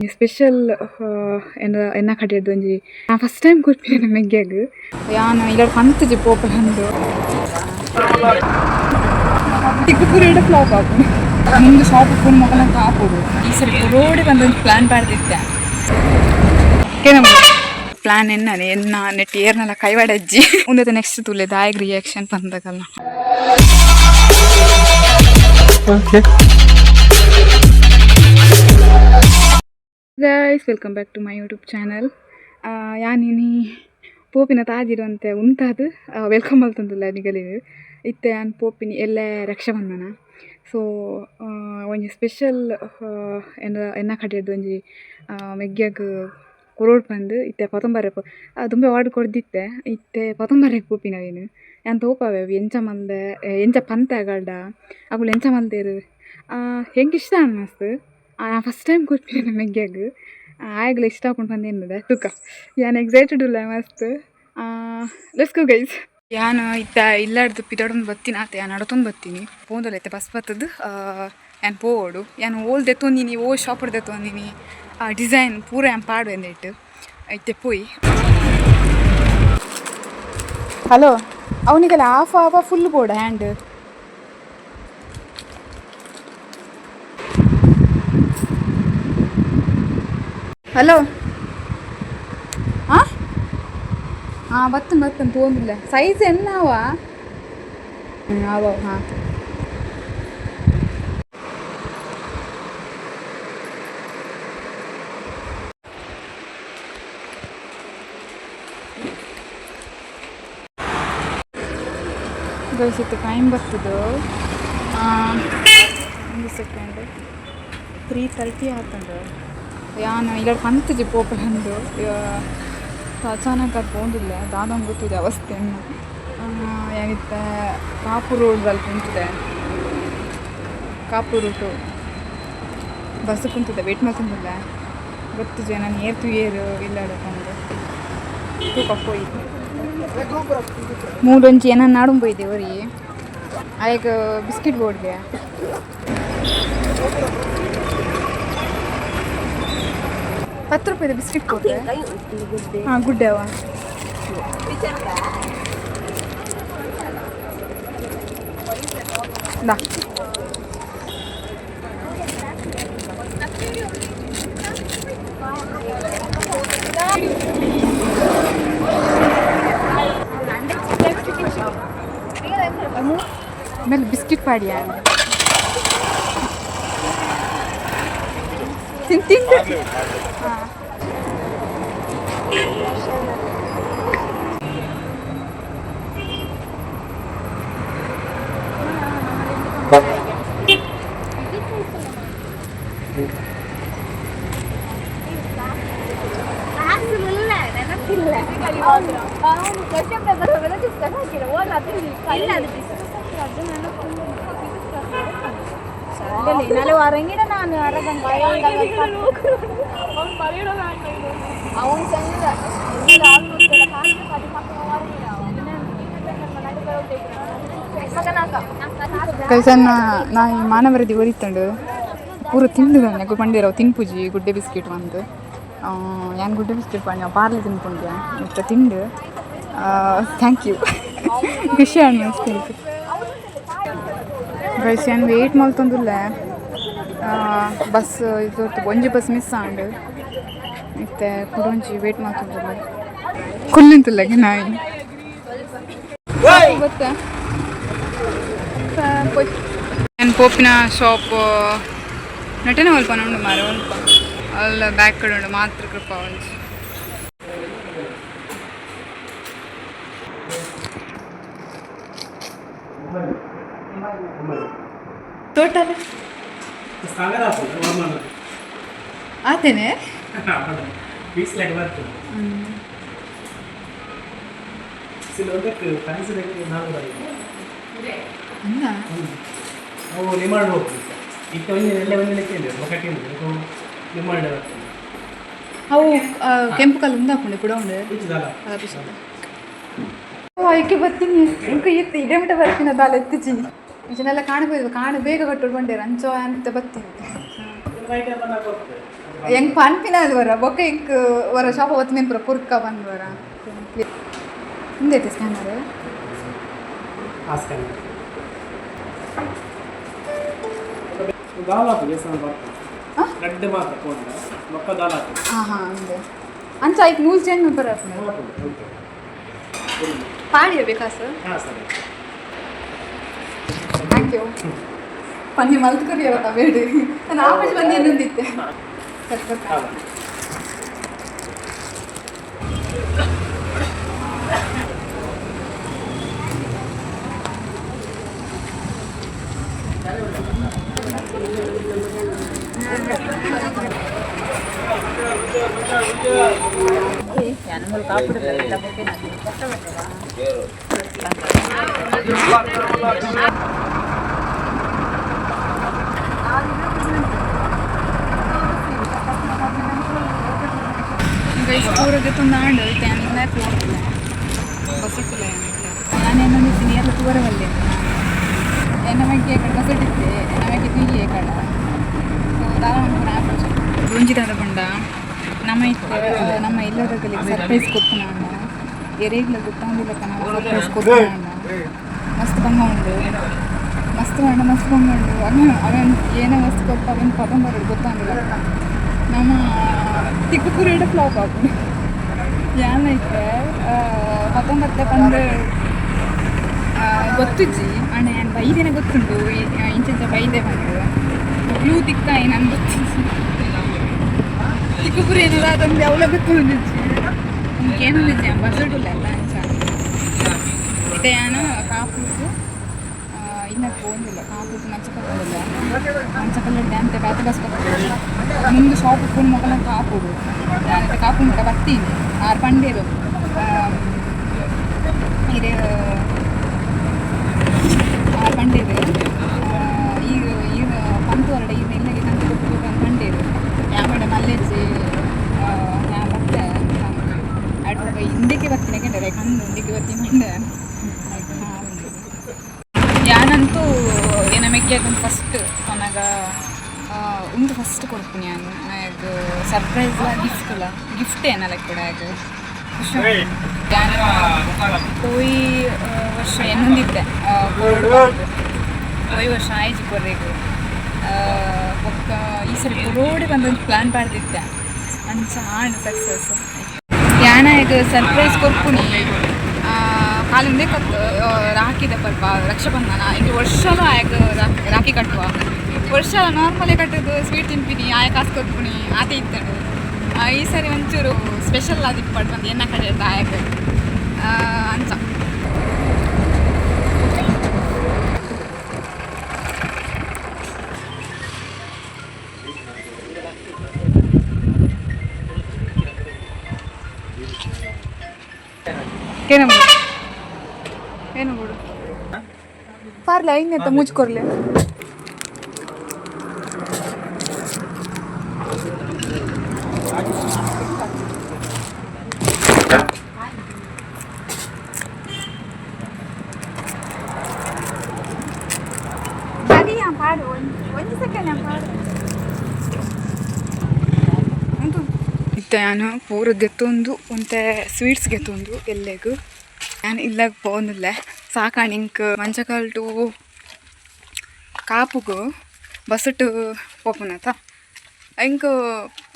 Special ಎನ್ನ ಕಡೆರ್ದ್ ಒಂಜಿ first time ಕೊರ್ಪಿನ ಮೆಗ್ಯಗ್ ಯಾನ್ ಇಲ್ಲಡ್ ಪಂತುಜಿ ಪೋಪುನಂದು ತಿಕ್ಕು ಪೂರ ಎಡ್ಡೆ ಫ್ಲಾಪ್ ಆಪುಂಡು. ಮುಂದೆ ಶಾಪ್ ಉಪ್ಪುನು ಮೊಕಲ್ನ ಕಾಪೊಡು. ಈ ಸರಿ ರೋಡ್ ಪಂದ್ ಪ್ಲಾನ್ ಪಾಡ್ದಿತ್ತೆ. ಪ್ಲಾನ್ ಎನ್ನನೆ ಎನ್ನ ನೆಟ್ ಏರ್ನಲ ಕೈವಾಡಜ್ಜಿ ಉಂದೆತ ನೆಕ್ಸ್ಟ್ ತೂಲೆ ದಾಯೆಗ್ ರಿಯಾಕ್ಷನ್ ಪಂದಕಲ್ನ. Okay. Guys, welcome back to my YouTube channel. ಯಾನಿನಿ ಪೋಪಿನ ತಾದಿರುವಂತೆ ಉಂತಾದ್ welcome ಮಲ್ತೊಂದುಲ್ಲ ನಿಗಲಿಗ್. ಇತ್ತೆ ಯಾನ್ ಪೋಪಿನಿ ಎಲ್ಲೆ ರಕ್ಷಾಬಂಧನ. ಸೊ ಒಂಜಿ ಸ್ಪೆಷಲ್ ಎನ್ನ ಎನ್ನ ಕಡೆರ್ದ್ ಒಂಜಿ ಮೆಗ್ಯಗ್ ಕೊರೊಡು ಪಂದ್ ಇತ್ತೆ ಪತೊಂಬರೆ ದುಂಬೆ ಆರ್ಡರ್ ಕೊರ್ದಿತ್ತೆ. ಇತ್ತೆ ಪತೊಂಬರೆಗ್ ಪೋಪಿನ ಅವೆನ್ ಯಾನ್ ತೋಪಾವೆ ಅವು ಎಂಚ ಮಲ್ದೆ ಎಂಚ ಪಂತೆ ಅಗಲ್ಡ ಅಕುಲು ಎಂಚ ಮಲ್ದೆರ್. ಎಂಕ್ ಇಷ್ಟ ಆಂಡ್ ಮಸ್ತ್. ಫಸ್ಟ್ ಟೈಮ್ ಕೊರ್ಪಿನ ಮೆಗ್ಯಗ್ ಆಯಗ್ಲ ಇಷ್ಟ ಆಪುಂಡು ಪಂದ್ ಎನ್ನುದೆ. ತೂಕ ಯಾನ್ ಎಕ್ಸೈಟೆಡ್ ಉಲ್ಲೆ ಮಸ್ತ್. Let's go guys. ಯಾನ್ ಇತ್ತೆ ಇಲ್ಲಡ್ದು ಪಿದಡೊಂದು ಬತ್ತಿನ ಆತೆ, ಯಾನ್ ನಡತೊಂದು ಬತ್ತೀನಿ. ಪೋಂದೊಲ್ಲ ಇತ್ತೆ ಬಸ್ ಬತ್ತದು ಯಾನ್ ಪೋವೊಡು. ಯಾನ್ ಓಲ್ ದೆತ್ತೊಂದಿನಿ, ಓ ಶಾಪುಡು ದೆತ್ತೊಂದಿನಿ, ಆ ಡಿಸೈನ್ ಪೂರ ಯಾನ್ ಪಾಡುವೆ ಅಂದಿಟ್ಟು ಇತ್ತೆ ಪೋಯಿ. ಹಲೋ, ಅವನಿಗೆಲ್ಲ ಹಾಫ್ ಹಾಫ್ ಫುಲ್ ಬೋಡ ಹ್ಯಾಂಡ್. ಹಲೋ, ಹಾಂ ಹಾಂ ಬತ್ತನ್ ಬತ್ತನ್ ತೋಂದಿಲ್ಲ. ಸೈಜ್ ಎನ್ನಾವ ಆವ. ಹಾಂ ಗೈಸ್, ಇತ್ತು ಟೈಮ್ ಬರ್ತದೆ. ಒಂದು ಸೆಕೆಂಡ್, 3:30 ಆತಂಡು. ಯಾನ್ ಇಲ್ಲಡ್ ಪಂತುಜಿ ಪೋಪುನಂದು ಅಚಾನಕ್ ಅದು ಪೋಂದಿಲ್ಲ ದಾದಂಗ್ ಗೊತ್ತಿದೆ ಅವಸ್ಥೆ. ಯಾನಿತ್ತೆ ಕಾಪು ರೋಡ್ ಅಲ್ಪ ಉಂತುದೆ. ಕಾಪು ರೂಟು ಬಸ್ ಕುಂತುದೆ, ವೇಟ್ ಮಲ್ತೊಂದುಲ್ಲೆ. ಗೊತ್ತುಜೆ ನಾನು ಏರ್ ತೂಯೆರ್ ಇಲ್ಲಡ್ ಪಂದ್. ತೂಕ ಪೋಯಿ. ಮೂಡೊಂಜಿ ಏನನ್ನ ನಾಡೊಂದು ಪೋಯಿದೆ ಒರಿ. ಆಯಗ್ ಬಿಸ್ಕೆಟ್ ಬೋಡ್ಗೆ. 10 ರೂಪಾಯಿದ ಬಿಸ್ಕೆಟ್ ಕೊಟ್ಟೆ. ಹಾಂ, ಗುಡ್ಡೆ ಅವ. ದಾ ಮೇಲೆ ಬಿಸ್ಕೆಟ್ ಪಾಡಿಯ ತಿಂದು ತಿಂದು. ಹಾಂ, ಕೆಲಸ ನಾ ಈ ಮಾನವರದಿ ಒರಿತಂಡು ಪೂರ ತಿಂದು ನೆಗು ಪಂಡೇರವು ತಿನ್ಪುಜಿ ಗುಡ್ಡೆ ಬಿಸ್ಕೆಟ್ ಒಂದು. ಯಾನ್ ಗುಡ್ಡೆ ಬಿಸ್ಕೆಟ್ ಪಂಡ ಪಾರ್ಲೆ ತಿನ್ಪುಂಡ್ಯ ಇತ್ತ ತಿಂದು. Thank you, ಖುಷಿ ಆಂಡ್ ಮಸ್ತ್ ಎಂಕ್. ಗೈಸ್, ಯಾನ್ ವೇಟ್ ಮಲ್ತೊಂದುಲ್ಲೆ ಬಸ್ ಇದು. ಒಂಜಿ ಬಸ್ ಮಿಸ್ ಆಂಡ್. ಇತ್ತೆ ಕುಡೊಂಜಿ ವೇಟ್ ಮಲ್ತೊಂದುಲ್ಲೆ. ಕುಲ್ಲಿಂತುಲ್ಲೆಗೆ ನಾಯಿ ಗೊತ್ತಾ. ಯಾನ್ ಪೋಪಿನ ಶಾಪ್ ನಟನೆ ಒಲ್ಪ ಉಂಡು ಮಾರೆ, ಒಲ್ಪ ಅಲ್ಲ ಬ್ಯಾಕ್ ಕಡೆ ಉಂಡು ಮಾತೃ ಕೃಪಾ ಒಂಜಿ. ಟೋಟಲ್ ಆತೇನೆ. ಪೀಸ್ ಲೆಕ್ಕ ಬರ್ತದೆ. ಒಂದಕ್ಕೆ ಫ್ಯಾನ್ಸಿ 400. ಅಂದ. ಅವು ಡಿಮಾಂಡ್ ಹೋಗ್ತದೆ. ಇತ್ತೆ ಒಂಜಿ ಎಲ್ಲ ಒಂಜಿ ಲೆಕ್ಕ ಇಲ್ಲ ಬೊಕಟ್ಟಿ ಉಂಟು, ಡಿಮಾಂಡ್ ಬರ್ತದೆ. ಅವು ಕೆಂಪು ಕಲ್ಲು ಉಂದಾಪುಂಡು ಕೂಡ ಉಂಡು. ಇಜ್ಜದಲ್ಲ. ಐಕೆ ಬರ್ತೀನಿ ಇಂಕ ಇತ್ತು ಇದೇ ಮಟ್ಟ ಬರ್ತೀನಿ ದಾಲ ಎತ್ತಿಜಿ ಇಂಚನೆಲ್ಲ ಕಾಣಬೋದು. ಕಾಣ ಬೇಗ ಕಟ್ಟೋಡು ಬಂಡೇರು ಅಂಚೋ ಅಂತ ಬರ್ತೀನಿ. ವೈಟ್ ಎಲ್ಲ ಬರ್ತದೆ. ಎಂಕ್ ಪನ್ಪಿನ ವರ ಬೊಕ್ಕ ಎಂಕ್ ವರ ಶಾಪ ಒತ್ತನೇನು ಪೂರ ಕುರ್ಕ ಬಂದ್ ವರ. ಹಿಂದೈತೆ ಸ್ಕ್ಯಾನರ್. ಆ ಸ್ಕ್ಯಾನರ್ ದಾಲ್ ಆಪುಜಿ ಆ? ರಡ್ಡ್ ಮಾತ್ರ ಪೋಂಡ ಬೊಕ್ಕ ದಾಲ್ ಆಪುಜಿ. ಹಾಂ ಹಾಂ, ಅಂದೆ ಅಂಚ ಐಕ್ ನೂಲ್ ಚೇಂಜ್ ಮಲ್ಪರ. ಆಪುಜಿ. ಪಾಡಿಯ ಬೇಕಾ ಸರ್? ಹಾಂ ಸರಿ. Thank you. ಪನ್ನಿ ಮಲ್ತ್ ಕೊರಿಯಲ್ಲ ಬೇಡಿ, ನಾನು ಆಫೀಸ್ ಬಂದು ಏನಂದಿತ್ತೆ. ಸರಿ ಸರ್. ಹಾಂ. ಈಗ ಸ್ಕೂರಿಗೆ ತುಂದಾಂಡು ಇತ್ತೆ ಪೋತಿಲ್ಲ, ಬಸ್ಸುಟ್ಟಿಲ್ಲ. ನಾನೇನೊಂದಿದ್ದೀನಿ ಎಲ್ಲ ತೂರವಲ್ಲೆ. ಎನ್ನ ಬಗ್ಗೆ ಕಡೆ ಬಸ್ಸುಟ್ಟಿತ್ತೆ, ಎನ್ನ ಬಗ್ಗೆ ತುಯ್ಯೆ ಕಡ. ಸೊ ದಾಲ ಮನ್ಪುನ ಆಪುಜಿ. ಒಂಜಿ ದಾದ ಪಂಡ ನಮ್ಮ ಇತ್ತೆ ನಮ್ಮ ಇಲ್ಲದಗಲಿಗೆ ಸರ್ಪ್ರೈಸ್ ಕೊಪ್ಪುನ ಎರೇಗ್ಲ ಗೊತ್ತಾಂದಿಲ್ಲಕ್ಕ. ನಾವು ಸರ್ಪ್ರೈಸ್ ಕೊಪ್ಪುನ ಮಸ್ತ್ ಬಂಗ ಉಂಡು, ಮಸ್ತ್ ಪಂಡ ಮಸ್ತ್ ಬಂಗ ಉಂಡು. ಅವನ್ ಅವನ್ ಏನೇ ಮಸ್ತ್ ಕೊಪ್ಪ, ಅವನ್ ಪದಂ ಬರೋದು ಗೊತ್ತಾಂದಿಲ್ಲ. ನಮ್ಮ ತಿಕ್ಕು ಪುರೇಡ ಫ್ಲಾಪ್ ಆಪುಂಡು. ಯಾನ್ ಇತ್ತೆ 19 ಪಂದ್ ಗೊತ್ತುಜ್ಜಿ ಅಣ್ಣ. ಯಾನ್ ಬೈದಿನ ಗೊತ್ತುಂಟು, ಇಂಚಿಂಚ ಬೈದೆ ಬಂದು ಕ್ಲೂ ತಿಕ್ಕಾಯಿ ನಾನು ಗೊತ್ತಿಜ್ಜಿ. ತಿಕ್ಕು ಪುರಿ ಏನಾರ ಅದೊಂದು ಅವಳ ಗೊತ್ತುಂಡಿಜ್ಜಿ, ಏನೊಂದಿಜ್ಜಿ. ಬಸ್ಸುಡುಲ್ಲ ಅಲ್ಲ ಅಂಚ. ಇತ್ತೆ ಯಾನು ಕಾಪುರ್ದು ಇಲ್ಲ ಪೋಂದಿಲ್ಲ. ಕಾಪುರ್ದು ಮಂಚಕಲ್ಲ, ಮಂಚಕಲ್ಲ ಡ್ಯಾಮ್ ಬೇತೆ ಬಸ್ ಬರ್ತದೆ. ಮುಂದೆ ಶಾಪ್ ಉಪ್ಪುನ ಮೊಗಲ ಕಾಪುಡು. ನಾನು ಕಾಪು ಮುಟ್ಟ ಬರ್ತೀನಿ. ಆರು ಪಂಡೇರು ಇದು, ಆರು ಪಂಡೇರು ಈಗ ಈಗ ಪಂತು ಹೊರಡೆ ಈಗ ಇಲ್ಲಗೆ ಕಂತು ಕೊಟ್ಟು ಪಂಡೇರು ಯಾಮಡ ಮಲ್ಲೆಜ್ಜಿ ಯಾ ಬತ್ತೆ ಅಡ್ಡ ಹಿಂದಕ್ಕೆ ಬರ್ತೀನಿ ಕಂಡರೆ ಕಣ್ಣು ಹಿಂದಕ್ಕೆ ಬರ್ತೀನಿ ಮಂಡೆ. ಯಾನಂತೂ ಏನ ಮೆಗ್ಗಿಯಾಗ ಫಸ್ಟ್ ಪನಗ ಉಂದು ಫಸ್ಟ್ ಕೊಡ್ತೀನಿ ಯಾನು ಆಗ ಸರ್ಪ್ರೈಸ್ ಗಿಫ್ಟ್ ಅಲ್ಲ, ಗಿಫ್ಟ್ ಏನಲ್ಲ ಕೂಡ ಆಗ ಖುಷಿ. ಯಾನು ಪೋಯಿ ವರ್ಷ ಎನ್ನೊಂದಿದ್ದೆ, ಪೋಯಿ ವರ್ಷ ಆಯ್ತು ಕೊರ್ರೆಗ್. ಬೊಕ್ಕ ಈ ಸರಿ ರೋಡ್ ಬಂದೊಂದು ಪ್ಲಾನ್ ಪಾಡ್ದಿತ್ತೆ. ಅಂಚ ಆಂಡ್ ಸಕ್ಸಸ್. ಯಾನ ಈಗ ಸರ್ಪ್ರೈಸ್ ಕೊರ್ಪುನಿ ಕಾಲಿಂದೆ ಕತ್ ರಾಖಿದ ಪರ್ಬ, ರಕ್ಷಾಬಂಧನ. ಈಗ ವರ್ಷಲೂ ಆಯಾಗ ರಾಖಿ ಕಟ್ಟುವ. ವರ್ಷ ನಾರ್ಮಲಿ ಕಟ್ಟೋದು, ಸ್ವೀಟ್ ತಿನ್ಪಿನಿ, ಆಯ ಕಾಸು ಕೊರ್ಪುನಿ, ಆತೆ ಇತ್ತಡು. ಈ ಸರಿ ಒಂಚೂರು ಸ್ಪೆಷಲ್ ಆದಿಪ್ಪಡು ಬಂದು ಎನ್ನ ಕಡೆ ಆಯಾಗ ಅಂಚ. ಏನು ಏನು ಬಿಡು ಪಾರ್ಲೆ ಐನೆತ್ತ ಮುಚ್ಕೊರ್ಲೆ. ಪಾಡು ಒಂಜಿ ಸೆಕೆಂಡ್ ಪಾಡು. ಇತ್ತೆ ಯಾನು ಪೂರ ಗೆತ್ತೊಂದು ಒಂತೆ ಸ್ವೀಟ್ಸ್ ಗೆತ್ತೊಂದು ಎಲ್ಲೆಗು. ಯಾನ್ ಇಲ್ಲಾಗ ಪೋಂದಿಲ್ಲ, ಸಾಕಾಣ್ ಇಂಕ್. ಮಂಚಕಲ್ ಟು ಕಾಪುಗು ಬಸ್ಸುಟು ಪೋಪುನತ. ಇಂಕ್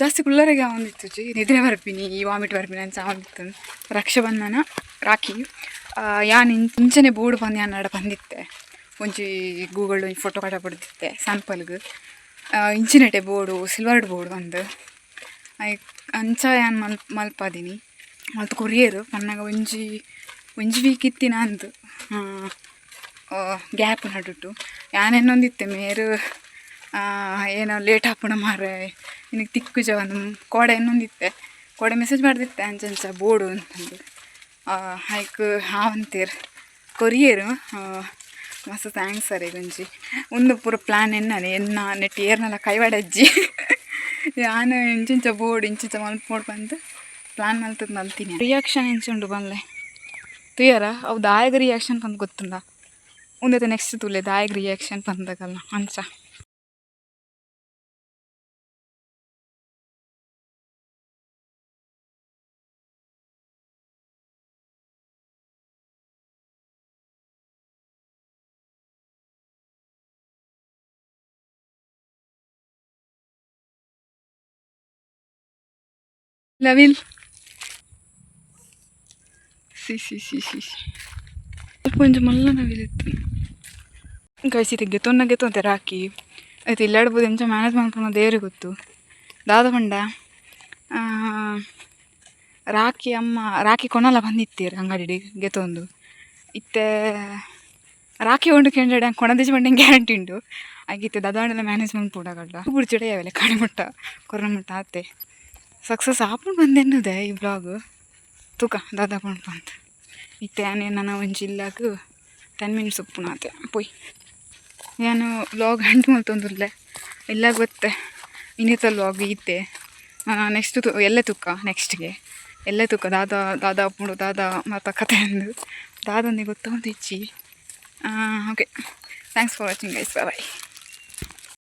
ಜಾಸ್ತಿ ಕುಲ್ಲರೆಗೆ ಆವೊಂದಿತ್ತುಜಿ, ನಿದ್ರೆ ಬರ್ಪಿನಿ, ಈ ವಾಮಿಟ್ ಬರ್ಪಿನಿ ಅಂಚ ಆವೊಂದಿತ್ತು. ರಕ್ಷಾಬಂಧನ ರಾಖಿ ಯಾನ್ ಇಂಚನೆ ಬೋರ್ಡ್ ಬಂದು ಯಾನ್ ಆಡ ಬಂದಿತ್ತೆ. ಒಂಜಿ ಗೂಗಲ್ ಒಂಜಿ ಫೋಟೋ ಕಟ ಬಡ್ದಿತ್ತೆ ಸ್ಯಾಂಪಲ್ಗ್. ಇಂಚಿನೆಟೆ ಬೋರ್ಡು, ಸಿಲ್ವರ್ಡ್ ಬೋರ್ಡ್ ಬಂದು ಐಕ್ ಅಂಚ ಯಾನ್ ಮಲ್ಪಾದಿನಿ. ಮಲ್ತ್ ಕೊರಿಯೆರ್ ಪನ್ನಗ ಒಂಜಿ ಒಂಜಿ ವೀಕ್ ಇತ್ತಿನ ಅಂದ್ ಗ್ಯಾಪ್ ನಡುಟು. ಯಾನ್ ಎನ್ನೊಂದಿತ್ತೆ ಮೇರು ಏನೋ ಲೇಟ್ ಆಪುಂಡ ಮಾರ್ರೆ, ಇನಿಕ್ ತಿಕ್ಕುಜ ಒಂದು ಕೋಡೆ ಎನ್ನೊಂದಿತ್ತೆ. ಕೋಡೆ ಮೆಸೇಜ್ ಮಾಡ್ದಿತ್ತೆ ಅಂಚ ಅಂಚ ಬೋಡು ಅಂತಂದು. ಐಕ್ ಹಾವಂತೇರ್ ಕೊರಿಯೆರ್. ಮಸ್ತ್ thanks ಅರೆಗ್ ಒಂಜಿ. ಉಂದು ಪೂರ ಪ್ಲ್ಯಾನ್ ಎನ್ನನೆ ಎನ್ನ ನೆಟ್ ಏರ್ನಲ ಕೈವಾಡಜ್ಜಿ. ಯಾನ್ ಇಂಚಿಂಚ ಬೋಡು ಇಂಚಿಂಚ ಮಲ್ಪೊಡು ಪಂದ್ ಪ್ಲ್ಯಾನ್ ಮಲ್ತದ್ ಮಲ್ತಿನಿ. ರಿಯಾಕ್ಷನ್ ಎಂಚ ಉಂಡು ಪನ್ಲೆ ತೂಯರ. ಅವು ದಾಯೆಗ್ ರಿಯಾಕ್ಷನ್ ಪಂದ್ ಗೊತ್ತುಂಡ? ಉಂದೆತ ನೆಕ್ಸ್ಟ್ ತೂಲೆ ದಾಯೆಗ್ ರಿಯಾಕ್ಷನ್ ಪಂದಗಲ್ನ ಅಂಚ. ನವಿಲ್. C C C C C. ಅಲ್ಪ ಒಂಜಿ ಮಲ್ಲ ನವಿಲ್ ಇತ್ತು. ಗೈಸ್, ಇತ್ತೆ ಗೆತೊನ್ನ ಗೆತೊಂತೆ ರಾಕಿ ಆಯ್ತು. ಇಲ್ಲಾಡ್ಬೋದು, ಎಂಚ ಮ್ಯಾನೇಜ್ ಮನ್ಪುನ ದೇವ್ರಿಗೆ ಗೊತ್ತು. ದಾದ ಪಂಡ, ರಾಖಿ ಅಮ್ಮ ರಾಖಿ ಕೊನಲ ಬಂದಿತ್ತೀರ್ ಅಂಗಡಿಡ್ ಗೆತೊಂದು. ಇತ್ತೆ ರಾಖಿ ಉಂಡು ಕೆಂಡಡೆ ಕೊಣದಿಜಿ ಪಂಡ ಗ್ಯಾರಂಟಿ ಉಂಡು. ಆಗಿತ್ತೆ ದಾದಾಂಡಲ ಮ್ಯಾನೇಜ್ ಮನ್ಪುಡಗಲ್ಲ ಬುಡ್ಚಿಡ ಯಾವೆಲ್ಲ ಕಾಣೆ ಮುಟ್ಟ ಕೊರೊನ ಮುಟ್ಟ ಆತೆ. ಸಕ್ಸಸ್ ಆಪುಂಡು ಬಂದೆನ್ನುದೆ ಈ ವ್ಲಾಗ್. ತೂಕ ದಾದ ಪನ್ಪ ಅಂತ. ಇತ್ತೆ ಯಾನ್ ನನ ಒಂಜಿ ಇಲ್ಲಾಗ್ 10 ಮಿನಿಟ್ಸ್ ಉಪ್ಪುನಾತೆ. ಪೋಯ್, ಯಾನ್ ವ್ಲಾಗ್ ಎಂಡ್ ಮಲ್ತೊಂದುಲ್ಲೆ. ಇಲ್ಲಾಗ್ ಬತ್ತೆ. ಇನಿತ ವ್ಲಾಗ್ ಇತ್ತೆ. ನೆಕ್ಸ್ಟ್ ಎಲ್ಲೆ ತೂಕ, ನೆಕ್ಸ್ಟ್ಗೆ ಎಲ್ಲೆ ತೂಕ. ದಾದ ದಾದ ಆಪುಂಡು, ದಾದ ಮಾತ ಕತೆ ಅಂದು ದಾದಂದೆ ಗೊತ್ತೊಂದಿಜ್ಜಿ. Okay, thanks for watching, guys. Bye.